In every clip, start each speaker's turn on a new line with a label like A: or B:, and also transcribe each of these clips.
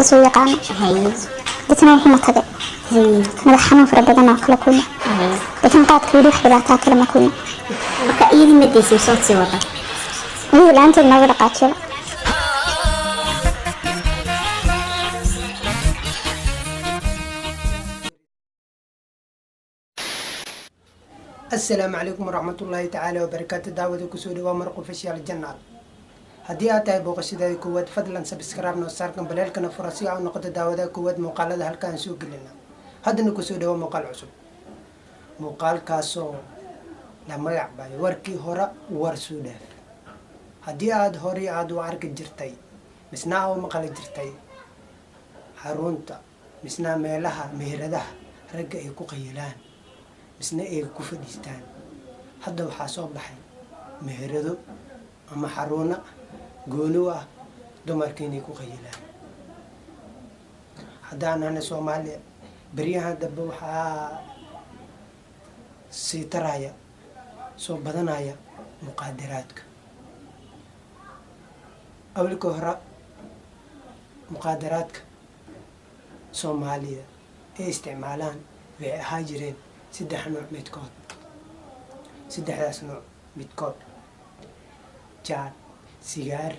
A: qofka soo yaqaano. Dadna wuxuu matagay, madax xanuun fara badan oo kala kulmay, laakiin qaadka weli wax dhibaataa kale ma kulmin.
B: Marka iyadii ma daysay soo sii wada?
A: Iyadoo la-aanteed nooga dhaqaajiyaba.
C: Asalaamu calaykum waraxmatullaahi tacaala wabarakaatu. Daawada, kusoo dhawaa Maraq Official Channel. Haddii aad tahay booqashadaada koowaad, fadlan subscribe noo saarkan, baleelkana fura si aa u noqoto daawadaha koowaad muuqaalada halka aan soo gelina. Haddana kusoo dhawaa muuqaal cusub, muuqaalkaasoo la magac bayo "Warkii hore war soo dhaaf". Haddii aada horay aada u arki jirtay misnaa u maqli jirtay xarunta misnaa meelaha meheradaha ragga ay ku qayilaan misna ay ku fadhiistaan, hadda waxaa soo baxay meherado ama xaruuna gooni u ah dumarka inay ku qayilaan. Haddaan ahna Soomaaliya, beryahan dambe waxaa sii taraya, soo badanaya muqaadaraadka. Awalka hore muqaadaraadka Soomaalida ay isticmaalaan waxay ahaa jireen saddex nooc midkood. Saddexdaas nooc midkood: jaad, sigaar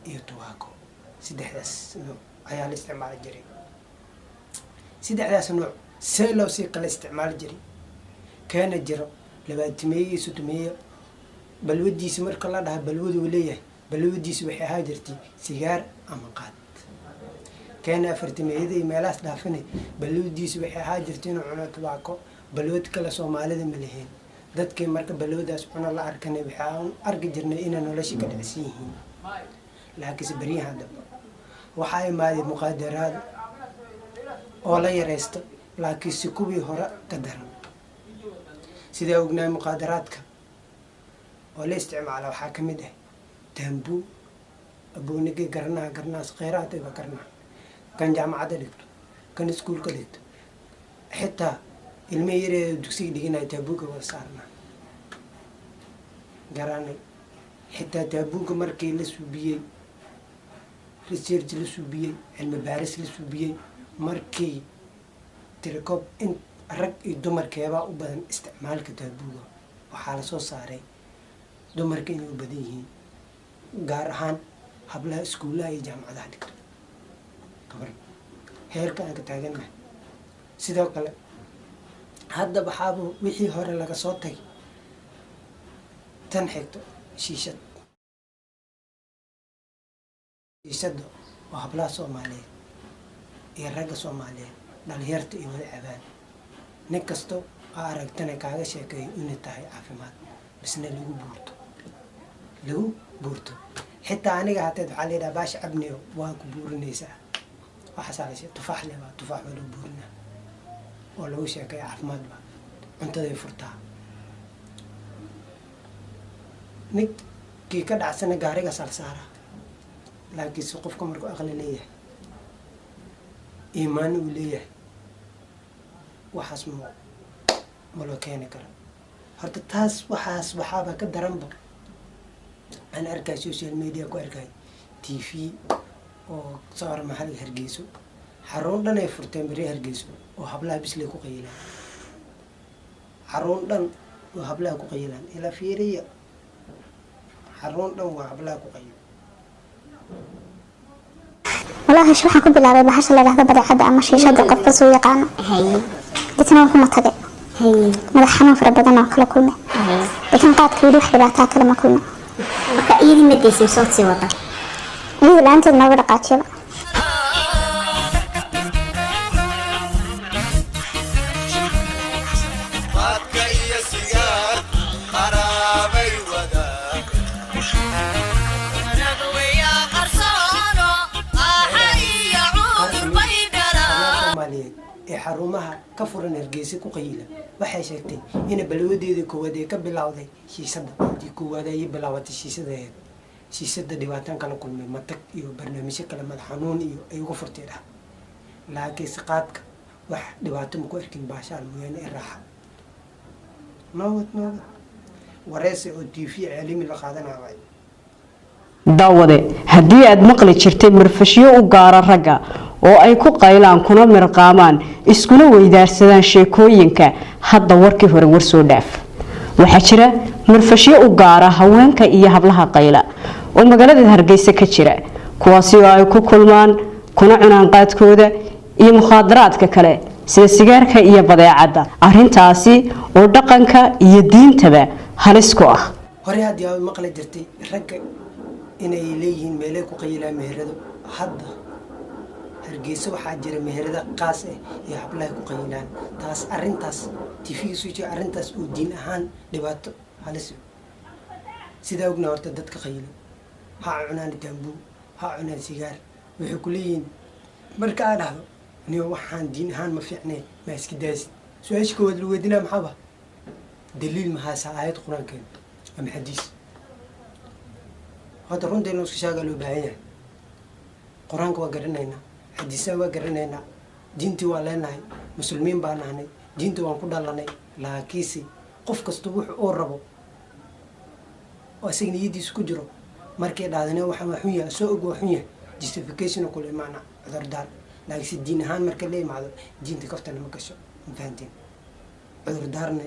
C: iyo tubaako. Saddexdaas nooc ayaa la isticmaali jiray. Saddexdaas nooc see loo sii kala isticmaali jiray? Keena jiro 20-meeye iyo 30-meeye. Balwadiisa marka la dhaha balwaduu leeyahay, balwadiisa waxay ahaa jirtay sigaar ama qaad. Keena 40-meeyada iyo meelahaas dhaafina, balwadiisa waxay ahaa jirtay inuu cuno tubaako. Balwad kale Soomaalida ma lahayn. Dadkii marka balwadaas cuno la arkanay, waxaan arki jirnay inay nolosha ka dhacsan yihiin. Laakiinse beryahan dambe waxaa imaaday muqaadaraad oo la yaraysto, laakiinse kuwii hore ka daran. Sidaa ognahay, muqaadaraadka oo la isticmaala waxaa ka mid ah taambuu. Aboonigii garanaha garanahaas kheyraadba garanaha, kan jaamacadda dhigto, kan iskuulka dhigto, xitaa ilmihi yareeda dugsiga dhiganaya taabuuga wada saarnaa garanay. Xitaa taabuuga markii la suubiyey, research la suubiyey, cilmi baaris la suubiyey, markii tirakoob in rag iyo dumarkeebaa u badan isticmaalka taabuuga, waxaa lasoo saaray dumarka inay u badan yihiin, gaar ahaan hablaha iskuullaha iyo jaamacadaha dhigto. Gabar heerka aan ka taagannahay. Sidoo kale hadda waxaaba wixii hore laga soo tagay tan xigto, shiishad. Shiishadda oo hablaha Soomaaliyeed iyo ragga Soomaaliyeed, dhalinyarta iyo wada cabaan. Nin kasto aa aragtana kaaga sheekeeyo inay tahay caafimaad, bisna lagu buurto, lagu buurto. Xitaa aniga hateed waxaa layidhaha baasha cabniyo waa ku buurinaysaa. Waxaasaa la tufaax le, waa tufaax, waa lagu buurinaa oo lagu sheekeeya caafimaad ba, cuntaday furtaa. Ninkii ka dhacsana gaariga salsaara. Laakiinse qofka markuu aqli leeyahay, iimaan uu leeyahay, waxaas ma loo keeni karo. Horta taas waxaas waxaaba ka daranba aan arkay social media ku arkay TV oo sawir maxalliga Hargeyso. Xarun dhan ay furteen beri Hargeyso oo hablaha bisley ku qayilaan. Xarun dhan oo hablaha ku qayilaan, ilaa fiiriya, xarun dhan waa hablaha ku qayilo.
A: Walaahi waxaan ku bilaabay bahasha la yidhahdo badeecadda ama shiishada, qofka soo yaqaano. Dadna wuxuu matagay, madax xanuun fara badan oo kala kulmay, laakiin qaadka weli wax dhibaataa kale ma kulmin.
B: Marka iyadii ma daysay soo sii wada?
A: Iyadoo la-aanteed nooga dhaqaajiyaba.
D: Qaadka iyo sigaar qaraabay wadaaga.
C: Soomaaliyeed ee xarumaha ka furan Hargeysa ku qayila waxay sheegtay in balwadeedii koowaad ee ka bilowday shiishada. Tii koowaad ayay bilaabatay shiishadaheed. Shiishada dhibaataan kala kulmay, matag iyo barnaamijyo kale, madax xanuun iyo ay uga furtay dhah. Laakiinse qaadka wax dhibaato ma ku arkin, baashaal mooyaane ee raaxa. Noowad noowad wareysi oo TV caalami la qaadanaya waay.
E: Daawade, haddii aad maqli jirtay marfashyo u gaara ragga Oo ay ku qaylaan, kuna mirqaamaan, iskuna weydaarsadaan sheekooyinka. Hadda warkii hore war soo dhaaf. Waxaa jira marfashyo u gaara haweenka iyo hablaha qayla oo magaalada Hargeysa ka jira, kuwaasi oo ay ku kulmaan kuna cunaan qaadkooda iyo mukhaadaraadka kale sida sigaarka iyo badeecadda, arintaasi oo dhaqanka iyo diintaba halis ku ah.
C: Hore haddii aad maqli jirtay ragga inay leeyihiin meelay ku qayilaan meherado, hadda Hargeysa waxaa jira meherado qaas ah iyo hablaha ku qayilaan. Taas arrintaas TV soo jeeda, arrintaas oo diin ahaan dhibaato halis. Sidaa ogna, horta dadka qayilo ha cunaan taambuu, ha cunaan sigaar, waxay ku leeyihiin marka aa dhahdo, "Niyo, waxaan diin ahaan ma fiicneen, ma iska daasid?" Su-aasha koowaad lagu weydiinaa maxaaba? Daliil mahaasa, aayad qur-aankeena ama xadiis? Hadda runta inuu iska sheegaa loo baahan yahay. Qur-aanka waa garanaynaa, xadiisaha waa garanaynaa, diintii waa leenahay, muslimiin baa nahnay, diinta waan ku dhalanay. Laakiinse qof kasta wuxu uu rabo oo isaga niyadiisa ku jiro markay dhahdane, waxaan waa xun yahay, soo og waa xun yahay, justification kule imaana, cudurdaar. Laakiinse diin ahaan marka la imaado, diinta kaftana ma gasho. Ma fahanteen? Cudurdaarna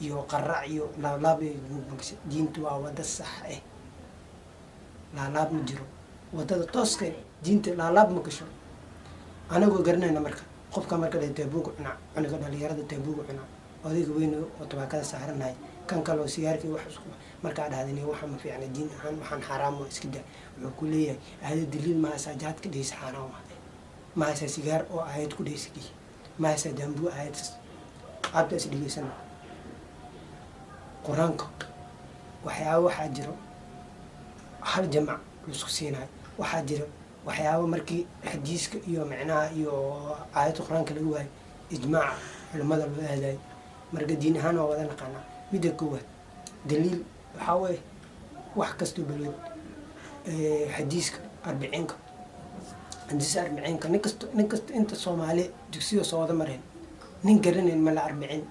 C: iyo qarac iyo laablaab ma gasho. Diintu waa wada sax ah, laalaab ma jiro. Wadada tooska diinta laalaab ma gasho. Anagoo garanayna, marka qofka marka la taabuuga cunaa, cunuga dhalinyarada taabuuga cunaa, odayga weyn oo tabaakada saaranahay, kan kaloo sigaarkii wax isku, markaa dhahdani, "Waxa ma fiicna diin ahaan, waxaan xaaraam waa, iska daa," wuxuu ku leeyahay, "Aayad daliil mahaysaa jaadka dhehaysa xaaraam waa? Mahaysaa sigaar oo aayad ku dhehaysa dhihi? Mahaysaa daambuu aayad?" Abta is dhegeysana. Qur-aanka waxyaaba waxaa jiro hal jamac laisku siinayo. Waxaa jira waxyaaba markii xadiiska iyo micnaha iyo aayadda qur-aanka laga waayo, ijmaaca culimmada loo aadayo. Marka diin ahaan waa wada naqaanaa. Midda koowaad, daliil waxaa weeye wax kastoo balwad, xadiiska arbiciinka, xadiiska arbiciinka. Nin kasto inta Soomaali dugsiga soo wada mareen, nin garanayn mala arbiciin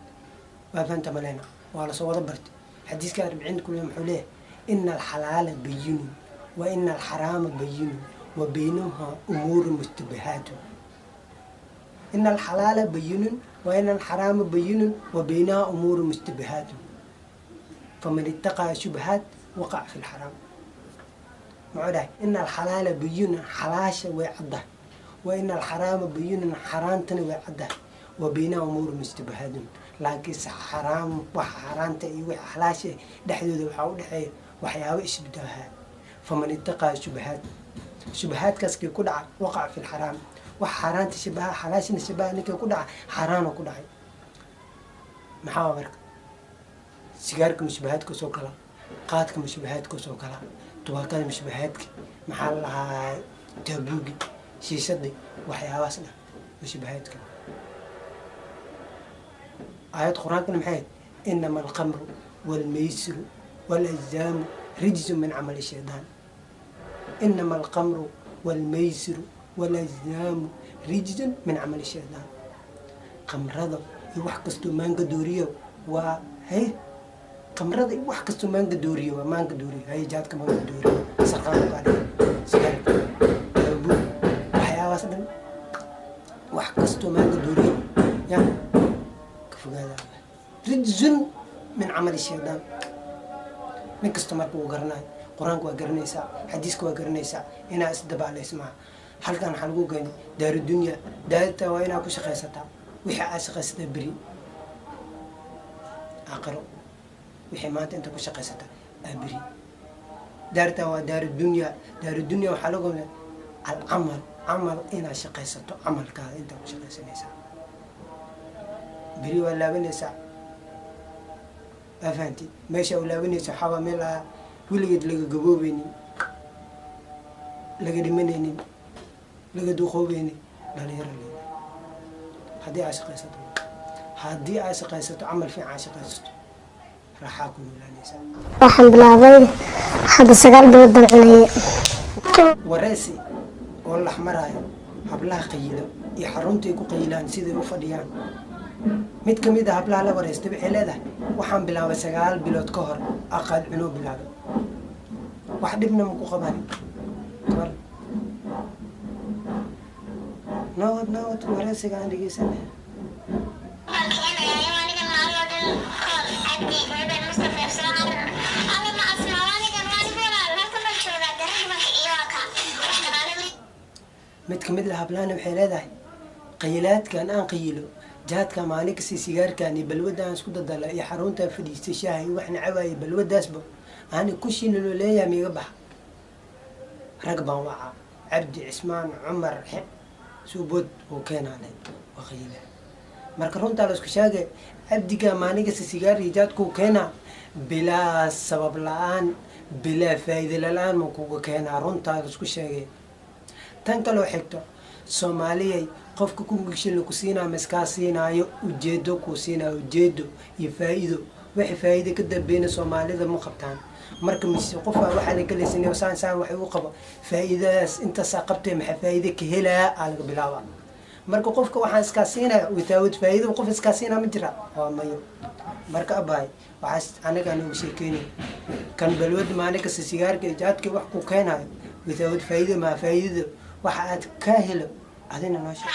C: waa fahanta maleyna, waa lasoo wada bartay. Xadiiska arbiciinta kule muxuu leeyahay? "Ina alxalaala bayinun wa ina alxaraama bayinun wa baynaha umuuru mushtabahaatu." "Ina alxalaala bayinun wa ina alxaraama bayinun wa baynaha umuuru mushtabahaatu, faman ittaqaa shubahaat waqac fi lxaraam." Muxuu dhahay? "Ina alxalaala bayinun," xalaasha way caddahay, "wa ina alxaraama bayinun," xaaraantana way caddahay, "wa baynaha umuuru mushtabahaatun," laakiinse xaraam, waxa xaaraanta iyo waxa xalaasha dhexdooda waxaa u dhexeeya waxyaabo isbitahaa. "Faman ittaqaa shubahaat," shubahaadkaas kii ku dhaca, "waqac fi lxaraam." Wax xaaraanta shabaha, xalaashina shabaha, ninkii ku dhaca xaaraanoo ku dhacay. Maxaa marka? Sigaarka mushabahaadka soo gala, qaadka mushabahaadka soo gala, tubaakada mushabahaadka, maxaa la lahaa, taabuugi, shiishadii, waxyaabahaas dhan mushabahaadka. Aayad qur-aankana maxay ahayd? "Inama alkhamru waalmaysiru waalazlaamu rijsu min camali shaydaan." "Inama alkhamru waalmaysiru waalazlaamu rijsun min camali shaydaan." Khamrada iyo wax kastoo maanka dooriyo waa hay, khamrada iyo wax kastoo maanka dooriyo waa maanka dooriyo. Hay, jaadka maanka dooriyo, sarqaanka kaa dhigay, sigaarka, taabuug, waxyaabahaas dhan, wax kastoo maanka dooriyo ya ka fogaada, "rijsun min camali shaydaan." Nin kasta marka wuu garanayo. Qur-aanka waa garanaysaa, xadiiska waa garanaysaa, inaa isdabaalays maaha. Halkan waxaa lagu keenay daarudunya. Daarta waa inaa ku shaqaysataa. Wixii aad shaqaysataa beri aakhiro, wixii maanta inta ku shaqaysataa aa beri. Daartan waa daarudunya. Daarudunya waxaa lagu keenay alcamal, camal inaad shaqaysato. Camalkaada intaa ku shaqaysanaysaa, beri waa laabanaysaa. Waa fahanti? Meesha u laabanaysa waxaa waa meel aa weligeed laga gaboobeynin, laga dhimanaynin, laga duqoobeynin. Dhalinyaro leedahay, haddii aad shaqaysato, haddii aad shaqaysato, camal fiican aad shaqaysato, raaxaa ku noolaanaysaa.
B: Waxaan bilaabay hadda 9 bilood baan cunayay.
C: Wareysi oo la maraayo hablaha qayilo iyo xaruntay ku qayilaan, siday u fadhiyaan. Mid ka mid a hablaha la wareystay waxay leedahay, "Waxaan bilaabay 9 bilood ka hor, aqaad cunoo bilaabay, wax dhibna ma ku qabani." Gabar Nabad nabad, wareysiga aan dhegeysanay. Mid ka mid ah hablaana waxay leedahay, qayilaadkan aan qayilo, jaadka maalin kasta, sigaarkan iyo balwadda aan isku dadala iyo xaruntaan fadhiistay, shaaha iyo waxna cawaayay, balwaddaasba ani kushina loo leeyahay, miiga baxa. Rag baan wacaa, Cabdi, Cismaan, Cumar, Suubood uu keenaanay, waa qayila. Marka runtaa la isku sheegay, Cabdiga maalin kasta sigaar iyo jaadkuu keenaa bilaa sabab la-aan, bilaa faa'iido la-aan ma kuga keenaa? Runtaa la isku sheegay. Tan kaloo xigto, Soomaaliyay, qofka kungishin ku siinaayo maskaa siinaayo ujeedo kuu siinaayo, ujeedo iyo faa'iido. Wixii faa'iido ka dambeeyna Soomaalida ma qabtaan. Marka mise qofa waxaa la galaysanay saan saan waxay u qabo faa'iidadaas intaasaa qabtay, maxaa faa'iido ka helaa aa laga bilaabaa. Marka qofka waxaan iskaa siinaya without faa'iido, qof iskaa siinaa ma jira, waa mayo. Marka abaay, waxaas anagaa nooga sheekeynay kan balwad maalin kasta sigaarka iyo jaadka wax ku keenayo without faa'iido. Maa faa'iidada waxa aad ka helo adina noo sheeg.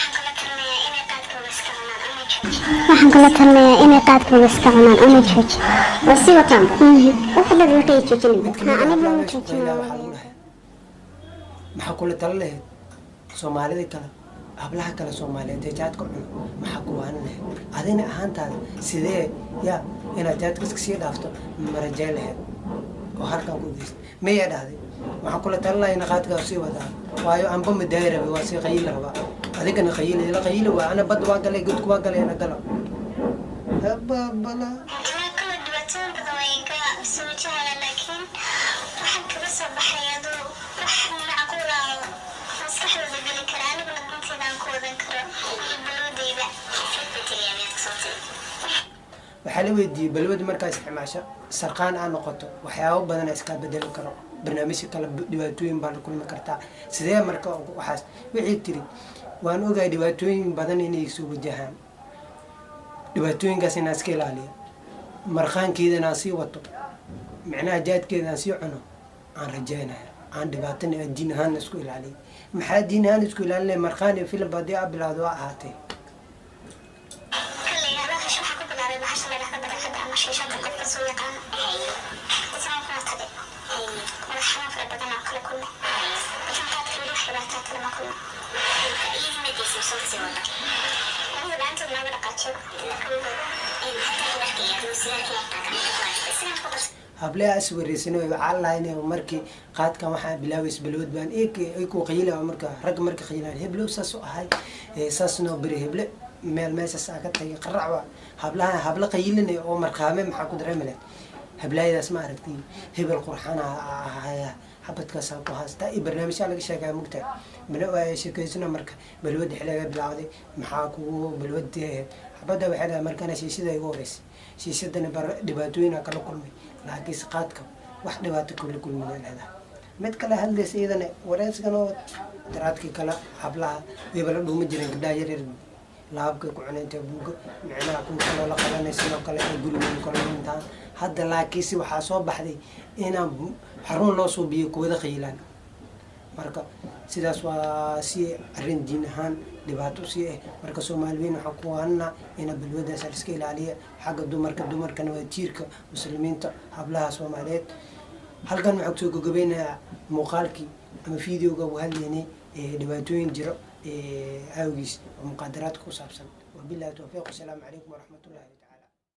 A: Waxaan kula talinayaa inay qaadkooda iska cunaan una jooji.
B: Waa sii wataanba wax dad markay joojinin.
C: Mid kamid ah
A: Aniga
C: hablaha
A: ma
C: meesha ku
A: joojinayo.
C: qaylaa waxaa lagu dhahay, maxaa kula tala lahayd Soomaalida kale, hablaha kale Soomaaliyeed ee jaadka cuno? Maxaa ku waanin lahayd adina ahaantaada? Sidee yaa inaad jaadka iska sii dhaafto ma rajay lahayd oo halkan ku geysta? Mayaa dhahday, waxaan kula talin lahaa ina qaadkaa sii wadaa, waayo anba madaaya rabay, waa sii qayili rabaa, adigana qayili ila qayili waa, ana badda waa galay, godku waa galay, ana galo hababala.
A: Kala dhibaatooyin badan way ka soo wajahaya, laakiin waxaan kaga soo baxay aduu wax macquul ah oo maskaxdooda geli kara, aniguna danteyda aan ku wadan karo iyo balwadeyda.
C: Waxaa la weydiiyey, balwada markaa isticmaasho, sarqaan aa noqoto, waxyaabo badan aa iskaa bedeli karo, barnaamijyo kale, dhibaatooyin baa la kulmi kartaa, sidee? Marka waxaas wixii tiri, waan ogahay dhibaatooyin badan inay soo wajahaan, dhibaatooyinkaas inaan iska ilaaliyo, marqaankeedana aan sii wato, micnaha jaadkeeda aan sii cuno aan rajaynaya, aan dhibaatana aan diin ahaan isku ilaaliyo. Maxaa diin ahaan isku ilaalinaya? Marqaan iyo filim haddii aa bilaawdo waa ahaatee.
A: Kalley hablahaas waxaa ku bilaabay bahasha la yidhahdo badeecada ama shiishada, qofka soo yaqaano. Isaan kuna tagay madax xanuun fara badan oo kala kulmay. Isan qaadka weli wax dhibaataa kalama kulmo. Aniga gacantood nooga dhaqaajiyo. Sigaan ku darsan.
C: Hableha is wareysanay, waxaa lahaa inay markii qaadkan waxaa bilaabays balwad baan ku qayila. Marka ragga marka qayilaan, heblow saas u ahay, saas noo beri, heble meel meeshaas aa ka tagay qarac. Waa hablaha habla qayilinay oo marqaame. Maxaa ku dareemi lahayd hablaayadaas? Ma aragtay hebel qurxana ahaya, xabadkaasaan ku haystaa iyo barnaamijyaa laga sheegaya mugtahay bana sheekeysana. Marka balwadda xiliga bilaawday, maxaa kugu balwadii ahayd? Xabadda waxay leedahay, markana shiishada igu horeysay, shiishadana dhibaatooyin kala kulmay, laakiinse qaadka wax dhibaato kula kulmin leedahay. Mid kale hadlaysa iyadana, wareysigan oo daraadkii kale, hablaha wayba la dhuuma jireen, gabdhaha yaryar laabkay ku cunaynta buuga, micnaha kuwa kaloo la qabanay sidoo kale ay gurigooda kala dhintaan. Hadda laakiinse waxaa soo baxday inaan xarun loo suubiyo kuwada qayilaan. Marka sidaas waa si arrin diin ahaan dhibaato sii ah. Marka Soomaaliyiin waxaan ku waanana ina balwadaas la iska ilaaliya, xagga dumarka. Dumarkana waa tiirka Muslimiinta, hablaha Soomaaliyeed. Halkan waxaan kusoo gogobeynayaa muuqaalkii ama videoga ugu hadlaynay ee dhibaatooyin jiro ee awgiis oo muqaadaraadka ku saabsan. Wabillahi towfiiq, wasalaamu calaykum waraxmatullahi taala.